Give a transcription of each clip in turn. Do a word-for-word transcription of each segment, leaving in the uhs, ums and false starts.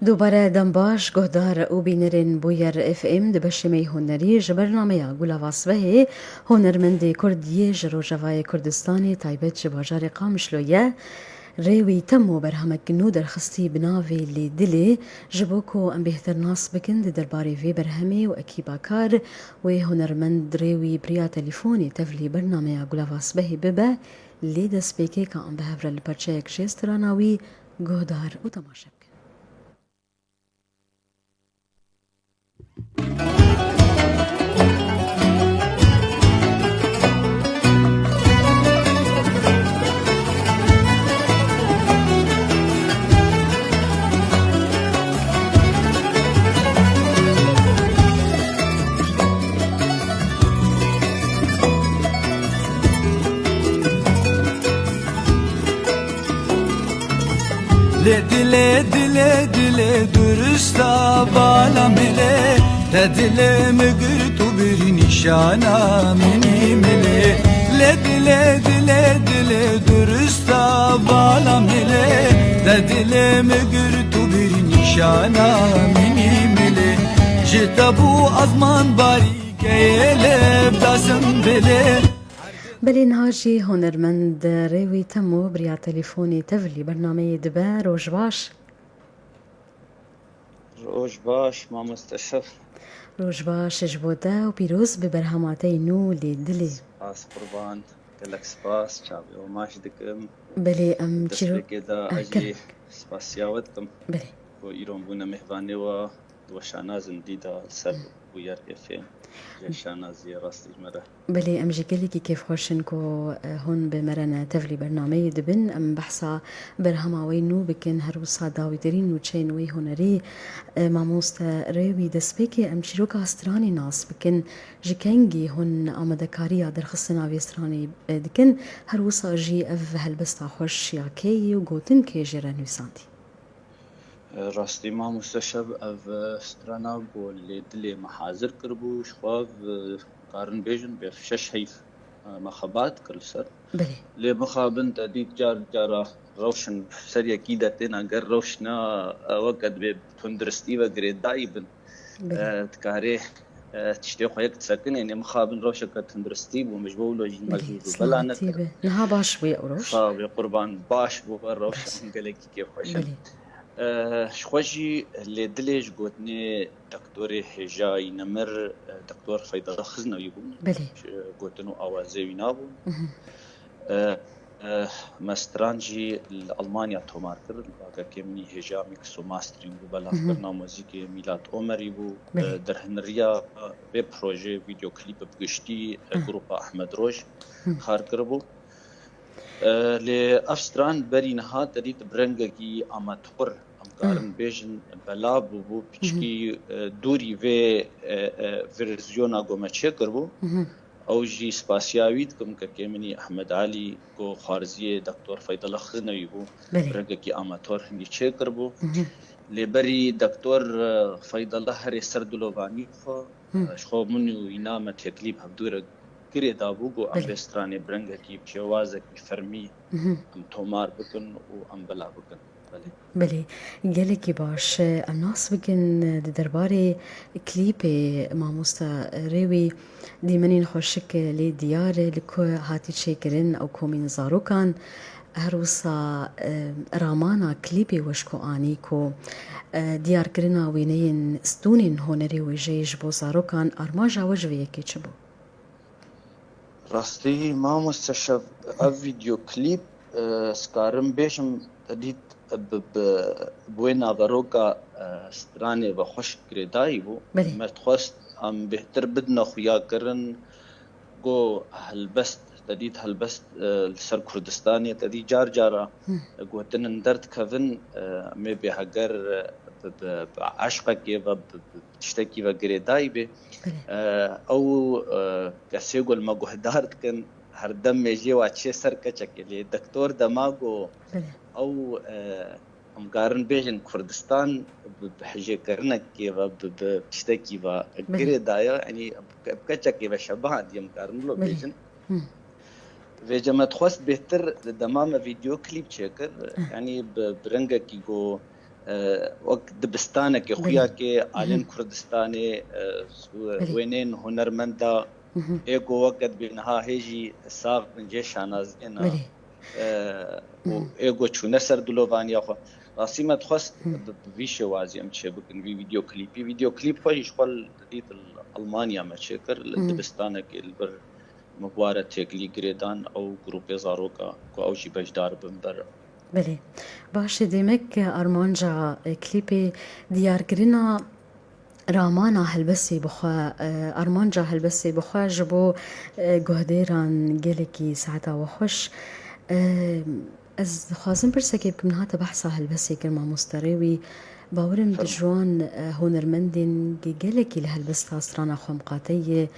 Dubare dem baş, guhdar û bînerên Bûyer F M. Di beşê me yê hunerî ji bernameya Gulava Sibehê hunermendê Kurd yê ji Rojavayê Kurdistanê, taybet ji bajarê Qamişlo ye. Rêwî Temo berhemek nû derxistî bi navê Lê Dilê. Ji bo ku em bêhtir nas bikin di derbarê vê berhemê û ekîba kar wê hunermend Rêwî bi riya telîfonê tevlî bernameya Gulava Sibehê bibe, lê destpêkê ka em bi hev re li parçeyek jê strana wî guhdar û temaşe bikin. Lê dilê, dilê, dilê durista bala milê. Te dilê mi girt û bir nîşana minî milê. Lê dilê, dilê, dilê durista bala milê. Te dilê mi girt û bir nîşana minî milê. Ji te bû azman barî keyê lê bidasim bilê. Belê niha jî hunermend Rêwî Temo bi riya telîfonê tevlî bernameyê dibe. Roj baş. Roj baş, mamoste Şef. Roj baş ji bo te û pîroz bi berhema te yê nû Lê Dilê. Spas qurban, gelek spas, çavê we maç dikim. Belê, em çîrok Destpêkê de ez jî spasiya we dikim. Belê. Ku îro bûne mêvanê we. Di we şana zindî de li ser Bûyer F M jê şanaziyê rastî ji me re. Belê, em jî gelekî kêfxweş in ku, e, hûn bi me re ne tevlî bernameyê dibin. Em behsa berhema wê nû bikin, her wisa dawîtirîn nûçeyên wê hunerî. E, mamoste Rêwî, destpêkê em çîroka stranê nas bikin. Ji kengî hûn amadekariya derxistina vê stranê, e, dikin? Her wisa jî ev helbesta xweş ya kê yê û gotin kê jê re nivîsandî? Rastî mamoste Şev, ev strana ku Lê Dilê me hazir kiribû, ji xwe ev, karin bêjin, bi şeş heyf me xebat kir li ser. Belê. Lê mixabin te dît car cara rewşin ser yekî de têna, ger rewş ne, weke dibê bi tunduristî ve girêdayî bin. Belê. E, dikarê, e, tiştê xwe yek disekinê, nê mixabin rewşeke tunduristî bû, min ji bo wilo jî me Belê, zû zû bela silametî nekir. Be. Niha baş bûye ew rewş? Sax bê qurban, baş bû, ew rewş Baş. Em gelekî kêfxweş in. Belê. E, ji xwe jî Lê Dilê ji gotinê doktorê hêjayî nemir, e, doktor Feydallah Xiznewî bû. Belê. Ji gotin û awazê wî nabû. Mhm. E, e, me stran jî li Almanya tomar kir. Li bagekê min î hêja mix û mastering û belavkirina muzîkê Mîlat Omerî bû. Belê. E, derhêneriya vê projeyê, vîdeoklîp bi giştî, e, grupa Ahmed Roj kar kiribû. E, lê ev stran berî niha te dît bi rengekî amator, em karin bêjin, belav bûbû, piçkî, e, dûrî vê, e, e, verzyona ku me çêkiribû. Ew jî spasiya wî dikim, kekê min î Ehmed Alî, ku xwarziyê doktor Feydallah Xiznewî bû, Belê. Rengekî amator hingî çêkiribû. Mhm. Lê berî doktor, e, Feydallah herê ser dilovanî xwe, Hı. e, ji xwe min û îna me têklî bi hevdû re girê dabû, ku em Belê. Vê stranê bi rengekî pêwazekî fermî Mhm. em tomar bikin û em belav bikin. Belê. Belê, gelekî baş. Em nas bikin di derbarê klîpê mamoste Rêwî dîmenên xweşik lê diyar e, li ku hatî çêkirin ew komîn zarokan. Her wisa, e, ramana klîpê weş ku anî ku, e, diyarkirina wêneyên stûnên hunerê wêjeyê ji bo zarokan, armanca we ji vê yekê çi bû? Rastî, mamoste Şev, ev vîdeoklîp, e, ez karim bêjim, te dît, e, bi, bi, bi wê naveroka, e, stranê ve xweş girêdayî bû. Belê. Me dixwest em bêhtir bidine xuyakirin, ku helbest, te dît helbest, e, li ser Kurdistanê, te dît car cara Hı. gotinin derdikevin, e, em ê bê heger, e, bi, bi, bi eşqekê ve, bi, bi tiştekî ve girêdayî bê. Belê. E, ew, e, kesê ku li me guhdar dikin, her dem mêjê wa çê ser keçekê. Lê doktor dema ku Belê. Ew, e, em karin bêjin Kurdistan bi, bi hijêkirinekê ve, bi, bi tiştekî ve Belê. Girêdaye, yanî bi, bi keçekê ve şebihandiye, em karin wilo Belê. Bêjin. Hı. Vêce me dixwest bêhtir li dema me vîdeo klîp çêkir, Hı. Yanî bi, bi rengekî ku e, wek dibistanekê, Belê. xuyakê alên Kurdistanê, e, Belê. wênên hunermenda Hı hı. ê ku weke dibê niha hê jî sax bin, cê şanaziyê na. Belê. E, û Hı. ê ku çûne ser dilovaniya xwe. Rastî me dixwest Hı. bi, bi vî şêwazî em çêbikin vî vîdeo klîpî. Vîdeo klîp xwe jî ji xwe li dît li Almanya me çêkir, li Hı. dibistanekê li vir min ware têkilî girêdan ew grûpê zaroka ku ew jî beşdar bin ber. Belê. Baş e, demek armanca, e, klîpê diyarkirina ramana helbestê bi xwe, e, armanca helbestê bi xwe ji bo, e, guhdêran gelekî saeta we xweş. E, ez dixwazim pirsekê bikim, niha te behsa helbestê kir, mamoste Rêwî. Bawerim di Fermo. ji wan, e, hunermendên ge-, gelekî li helbesta strana xwe miqate ye.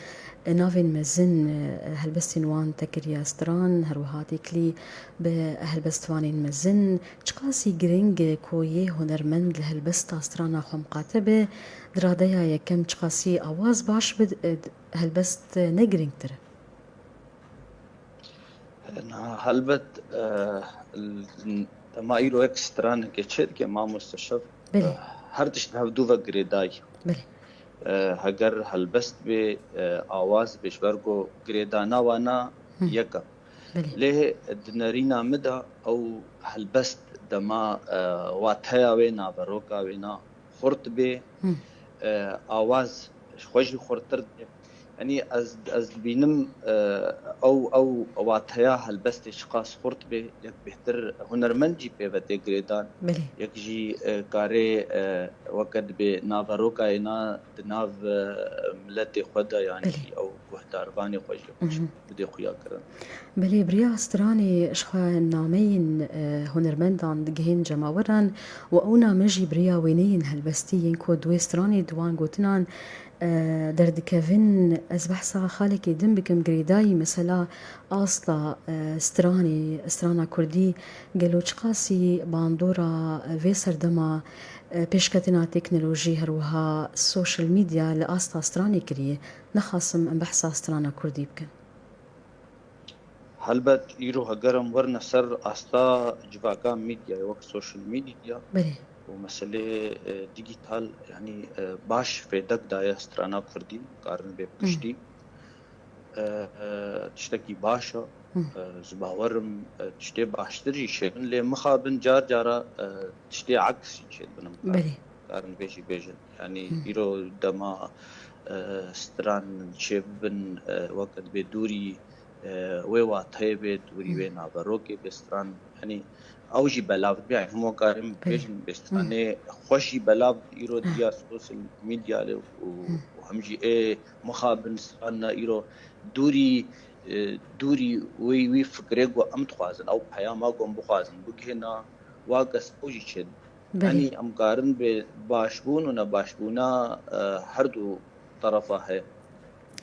E, navên mezin, e, helbestên wan te kiriye stran, her wiha têkilî bi helbestvanên mezin. Çiqasî giring e ku yê hunermend li helbesta strana xwe miqate be, di radeya yekem çiqasî awaz baş be, e, helbest ne giringtir e? Na, helbet, e, l-, dema îro yek stranekê çêdike, mamoste Şev, Belê. e, her tişt bi hevdû ve girêdayî. Belê. E, heger helbest bê, e, awaz bê, ji ber ku girêdana wana Hı. yek e. Belê. Lê di nerîna min de ew helbest dema, e, wateya wê, naveroka wê na xurt bê, Hı. e, awaz ji xwe jî xurttir dê. Yanî ez, ez dibînim, e, ew, ew wateya helbestê çiqas xurt bê, yek bêhtir hunermend jî pê ve tê girêdan, Belê. yek jî, e, karê, e, weke dibê naverokayê na di nav, e, miletê xwe de, yanî Belê. jî ew guhdarvanê xwe jî xweş Mhm. bidê xuya kirin. Belê, bi riya stranê ji xwe nameyên, e, hunermendan digihên cemaweran û ew name jî bi riya wêneyên helbestî yên ku di wê stranê di wan gotinan, e, derdikevin. Ez behsa xalekê din bikim, girêdayî mesela asta, e, stranê, strana kurdî gelo çiqasî bandora vê serdema, e, pêşketina teknolojî, her wiha social media li asta stranê kiriye? Nexasim em behsa strana kurdî bikin. Helbet îro heger em werine ser asta civaka medyayê wek social media Belê. û meselê, e, digital, yanî, e, baş fêdek daye strana kurdî, karin bê Hı. piştî. E, e, tiştekî baş e. Hı. E, ez bawerim, e, tiştê baştir jî çêbin, lê mixabin car cara, e, tiştê eks jî çêdibin em Belê. karin vê jî bêjin. Yanî Hı. îro dema, e, stran çêbibin, e, weke dibê dûrî, e, wê wateyê bê, dûrî Hı. wê naverokê bê stran. Yanî ew jî belav dibe. Yanî hemû karin Belê. bêjin bê Hı. stranê xweş jî belav îro Hı. diya sosyal medya lê û, Hı. û hem jî ê mixabin stran ne îro dûrî, e, dûrî wê wî fikrê ku em dixwazin, ew peyama ku em bixwazin bigihîna wa kes ew jî çêdibe. Belê. Yanî em karin bê başbûn û nebaşbûna, e, her du terefa heye.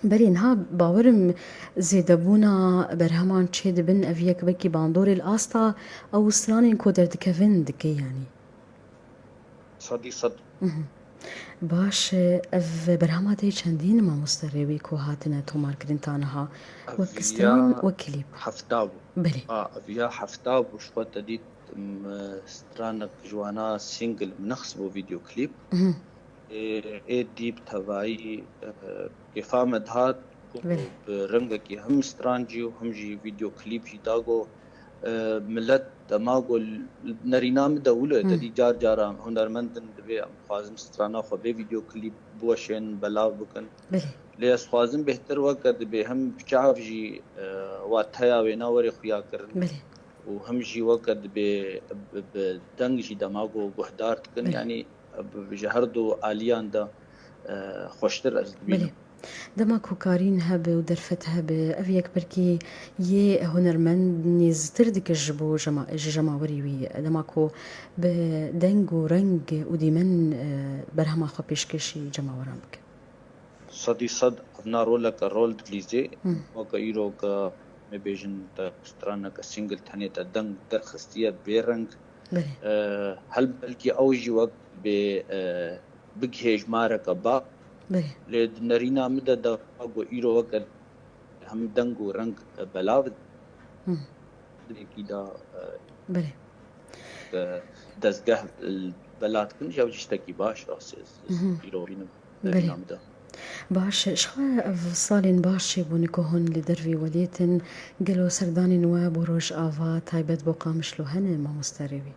Belê, niha bawerim zêdebûna berheman çêdibin, ev yek wekî bandorê li asta ew stranên ku derdikevin dike, yanî. Sedî sed. Mhm. Baş e, ev berhema te yê çendîn, mamoste Rêwî, ku hatine tomarkirin ta niha? Wek Ev stran, ya wek klîp? hefta bû. Belê. A, ev ya hefta bû, ji xwe te dît, m, stranek ji wana single min nexist bû video klîp. Mhm. Ê, ê dî bi tevayî, e, kêfa me dihat, ku Belê. bi rengekî hem strancî û hem jî video klîp jî da ku, e, milet dema ku l-, nerîna min de wilo ye, te Mhm. dî car cara hunermendin dibê em dixwazin strana xwe bê video klîp biweşên belav bikin. Belê. Lê ez dixwazim bêhtir weke dibê hem bi çav jî, e, wateya wêna were xuya kirin. Belê. Û hem jî weke dibê bi, bi deng jî dema ku guhdar dikin, Belê. yanî bi, ji her du aliyan de, e, xweştir ez dibînim. Belê. Dema ku karîn hebe û derfet hebe, ev yekbirkî yê hunermend nêztir dike ji bo jema-, ji jemawerî wî. Dema ku bi deng û reng û dîmen, e, berhema xwe pêşkêşî cemaweran bike. Sedî sed evna roleke rol dilîzê. Hmm. Weke îro ke me bêjin te straneke single tenê te deng derxistiye bê reng. Belê. E, hel belkî ew jî wek bê, e, bigihê ji mareke ba. Belê. Lê di nerîna min de de ku îro weke hem deng û reng, e, belav Hmm. Dilekî da, e, Belê. e, dezgeh, e, bela dikin, ji ew jî tiştekî baş, rastî ez, ez îro bînim, Belê. Derîna min de. Baş, ji xwe ev salên baş çêbûne ku hûn li dervê welêtin, gelo serdanên we bo Rojava taybet bo Qamişlo hene, mamoste Rêwî?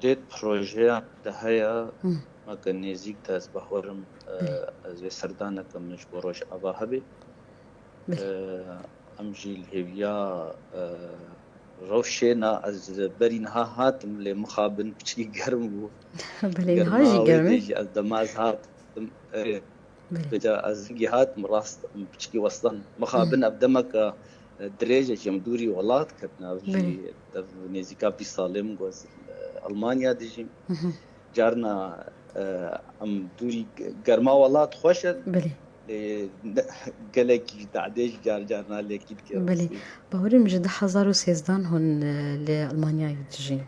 Dêt projeya de heye, Hı. Meke nêzîk de ez bawerim, e, Belê. Ez vê serdaneke min ji bo Rojava hebe. Belê. E, em jî li hêviya, e, rewşê ne, ez berî niha hatim, lê mixabin piçkî germ bû. Belê, niha Germa jî wê germ e? Tê jî ez dema ez hatim, e, Belê. Vêca ez hingî hatim rast, em piçkî westan. Mixabin Hı. ev demeke, e, dirêj e, em dûrî welat ketine. Ev jî Belê. Ev nêzîka bîst salê min ku ez, e, Almanya dijîm. Hı hı. Carna, e, em dûrî ge-, germa welat xweş e. Belê. Lê ne, gelekî ji dadê jî car carna lêkî dike Belê. Rastî. Bawerim ji du hezar û sêzdan hûn, e, li Almanyayê dijîn.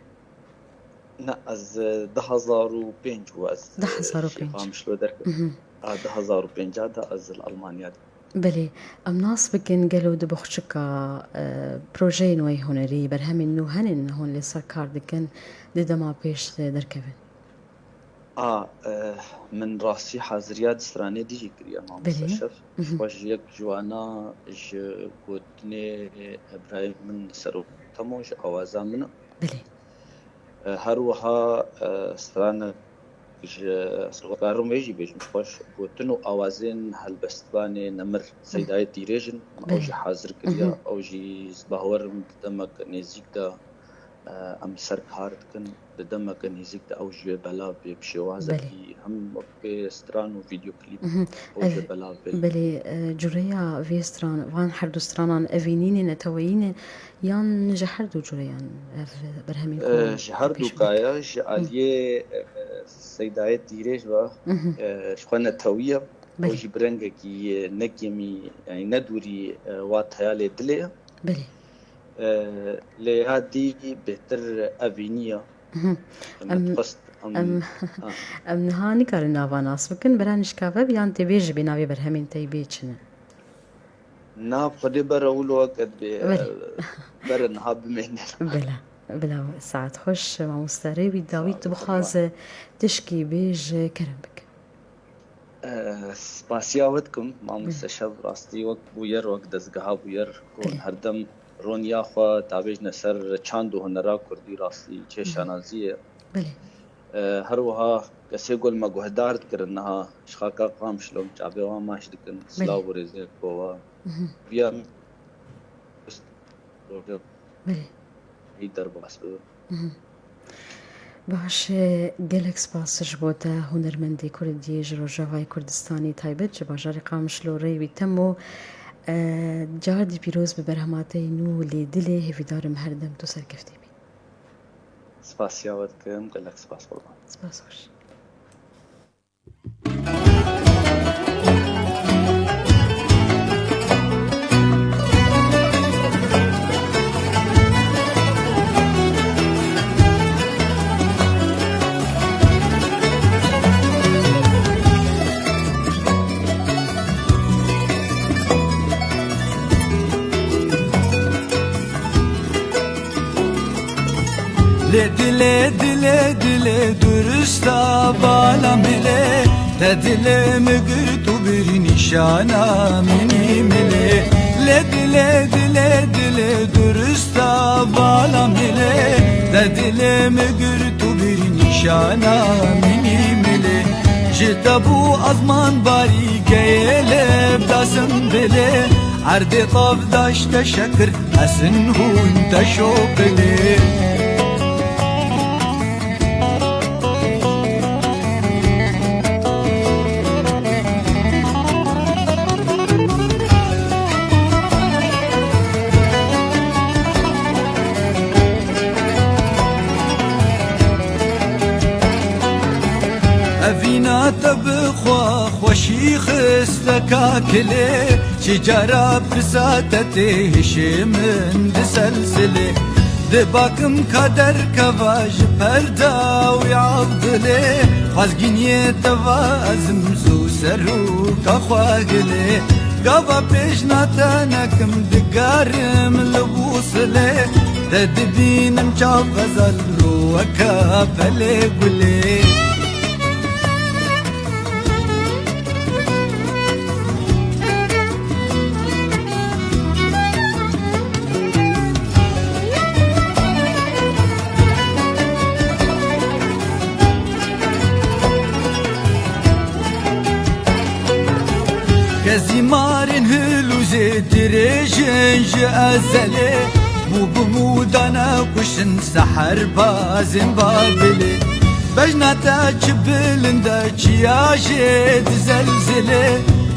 Na, ez, e, du hezar û pênc û ez, e, Du hezar û pênc. Şêxamişlo derket. Mhm. A, du hezar û pênc de ez li Almanya de. Belê, em nas bikin gelo di boxçika, e, projeyên we yê hunerî, berhemên nû henin hûn lê ser kar dikin, di dema pêş de derkevin? A, e, min rastî haziriya di stranê dijî kiriye, mamoste Belê. Şef. Mhm. Xwe ji yek ji wana ji gotinê Ebrahîm min li ser û temo ji awaza min e. Belê. E, her wiha, e, stranek ji, ez karim vê jî bêjim, ji xwe ji gotin û awazên helbestvanê nemir Hı. Seydayê Tîrêj in, ew Belê. Jî hazir kiriye, Hı hı. Ew jî ez bawer im di demek nêzîk de, e, em ser kar dikin, di demeke nêzîk de ew jî wê belav bê, bi şêwazekî Belê. Hem wek stran û vîdyoklîp Mhm. Ew jî Ev, belav bê. Belê, e, cureya vê stran, van her du stranan evînî ne, neteweyî ne, yan ji her du cureyan ev berhemên ku E, ji her pêş du bike? Kaya, ji Hı. Aliyê, e, Seydayê Tîrêj ve, Mhm. E, ji xwe netewî ye. Belê. Ew jî bi rengekî, e, ne kêmî, yani ne dûrî, e, wa teyalê dilê ye. Belê. E, lê ya dî bêhtir evînî ye. Mhm. Em, Em, dixwest em, em, ha. Em niha nikarin nava nas bikin, bira nişka ve yan tê bê ji bê navê berhemên te yî bê çi ne? Na, xwedê bere wilo weke dibê, Belê. E, bere niha bimêne. Bila, bila, saet xweş, mamoste Rêwî Dawî, Saet tu xweş, bixwaze tişkî bêje, kerem bike. E, spasiya we dikim, mamoste Belê. Şev, rastî wek bûyer, wek dezgeha bûyer, ku Belê. Herdem roniya xwe dabêjne ser çand û hunera kurdî, rastî çê Belê. Şanazî ye. Belê. E, her wiha kesê ku li me guhdar dikirin niha, ji xaka Qamişlo, çavê wan maç dikin, Belê. Silav û rêzê bo we. Mhm. Viya Belê. Hî derbas bibe. Mhm. Baş e, gelek spas ji bo te, hunermendê Kurdî ji Rojavayê Kurdistanê, taybet ji bajarê Qamişlo, Rêwî Temo. E, cardî pîroz bi berhema te yê nû lê dilê, hêvîdar im her dem tu serkeftî bî. Spasiya we dikim, gelek spas qurban. Spas xweş. Lê dilê, dilê, dilê durista bala milê, te dilê min girt û bir nîşana minî milê. Lê dilê, dilê, dilê durista bala milê, te dilê min girt û bir nîşana minî milê. Ji te bû azman barî keyê lê bidasim bilê, erdê tav daşte şekir, esin hûn te şoqilê. Evîna te bi xwe xweşî xiste kakilê, çi cara pirsa te tê hişê min diselsilê. Dibakim ka derkeva ji perda wî avdilê, xwezgîniyê te va ez im zû serûka xwe gilê. Gava pêjna te nekim digarim li bûsilê. Te dibînim çav xezal ro weke pelê gulê. Kezîmarên hilûzê dirêjin ji ezelê, bû bi mû dane kuştin seherbazên Babilê. Bejna te çi bilind e, çiya jê dizelzilê,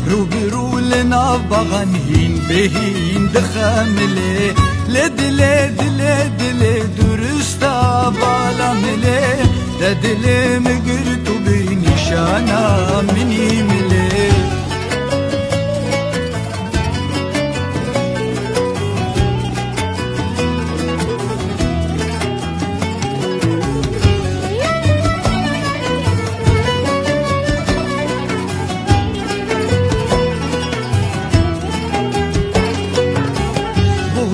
rû bi rû li nav baxan hîn bi hîn dixemilê. Lê dilê, dilê, dilê durista bala milê, te dilê min girt û bi nîşana minî milê.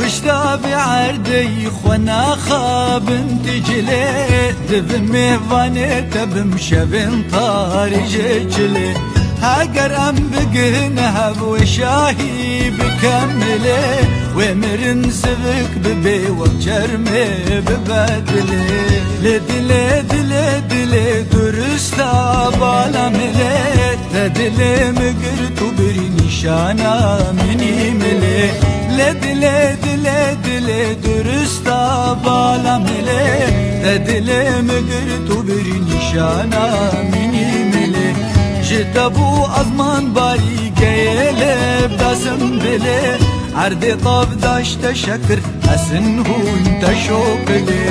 Bihişta bi erdê yî xwe naxabin ti cilê, divim mêvanê te bim şevên tarî jê çilê. Heger em bigihine hev wê şahî bikemilê, wê mirin sivik bibê wek çermê bibe dilê. Lê dilê, dilê, dilê durista bala milê, te dilê min girt û birî nîşana minî milê. Lê dilê, dilê, dilê durista bala milê, te dilê min girt û birî nîşana minî milê. Ji te bû ezman barî geyê lê besim bilê, erdê tav daşte şekir, esin hûn te şokilê.